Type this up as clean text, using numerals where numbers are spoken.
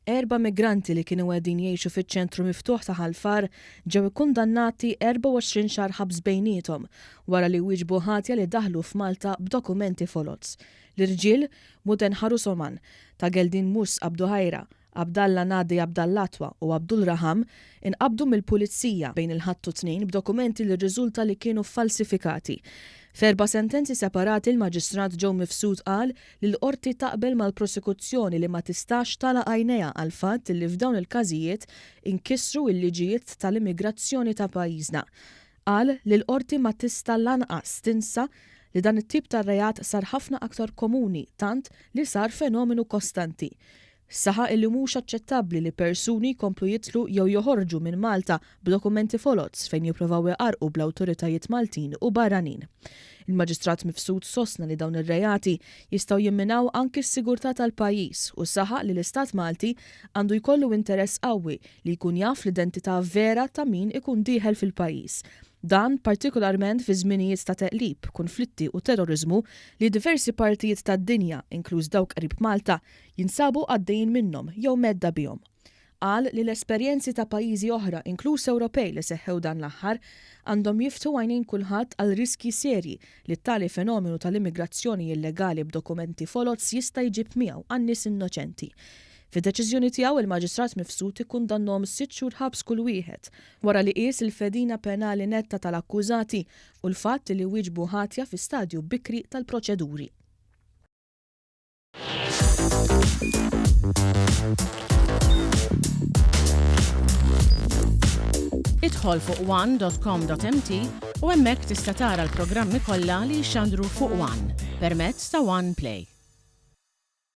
Erba' migranti li kienu qegħdin jgħixu fiċ-ċentru miftuħ ta' Ħal Far ġew ikkundannati 24 xahar ħabs bejniethom wara li wieġbu ħatja li daħlu f'Malta b'dokumenti foloz. L-irġiel, Muden Harusoman, Tageldin Mus Abduhaira, Abdalla Nadi Abdallatwa u Abdul Raham, inqabdu mill-Pulizija bejn il-Ħadd u t-Tnejn b'dokumenti li rriżulta li kienu ffalsifikati. F'erba' sentenzi separati l-Maġistrat Joe Mifsud qal li l-Qorti taqbel mal-prosekuzzjoni li ma tistax tagħlaq għajnejha għall-fatt li f'dawn il-każijiet inkisru l-liġijiet tal-immigrazzjoni ta' pajjiżna. Qal li l-Qorti ma tista' lanqas tinsa li dan it-tip ta' reat sar ħafna aktar komuni tant li sar fenomenu kostanti. Saħaq illi mhux aċċettabbli li persuni jkomplu jidħlu jew joħorġu minn Malta b'dokumenti foloz fejn jipprovaw iqarrqu bl-awtoritajiet Maltin u barranin. Il-Maġistrat Mifsud sostna li dawn ir-reati jistgħu jimminaw anki s-sigurtà tal-pajjiż u saħaq li l-Istat Malti għandu jkollu interess qawwi li jkun jaf l-identità vera ta' min ikun dieħel fil-pajjiż. Dan partikolarment fi żminijiet ta' teqlib, kunflitti u terroriżmu li diversi partijiet tad-dinja, inkluż dawk qrib Malta, jinsabu għaddejjin minnhom jew mhedda bihom. Qal li l-esperjenzi ta' pajjiżi oħra, inkluż Ewropej li seħħew dan l-aħħar, għandhom jiftħu għajnejn kulħadd għal riskji serji li t-tali fenomenu tal-immigrazzjoni illegali b'dokumenti foloz jista' jġib miegħu għan-nies innoċenti. Fid-deċiżjoni tiegħu, il-Maġistrat Mifsud ikkundannhom sitt xhur ħabs kull wieħed, wara li qies il-fedina penali netta tal-akkużati u l-fatt li wieġbu ħatja fi stadju bikri tal-proċeduri. Idħol fuq one.com.mt u hemmhekk tista' tara l-programmi kollha li jixxandru fuq One permezz ta' One Play.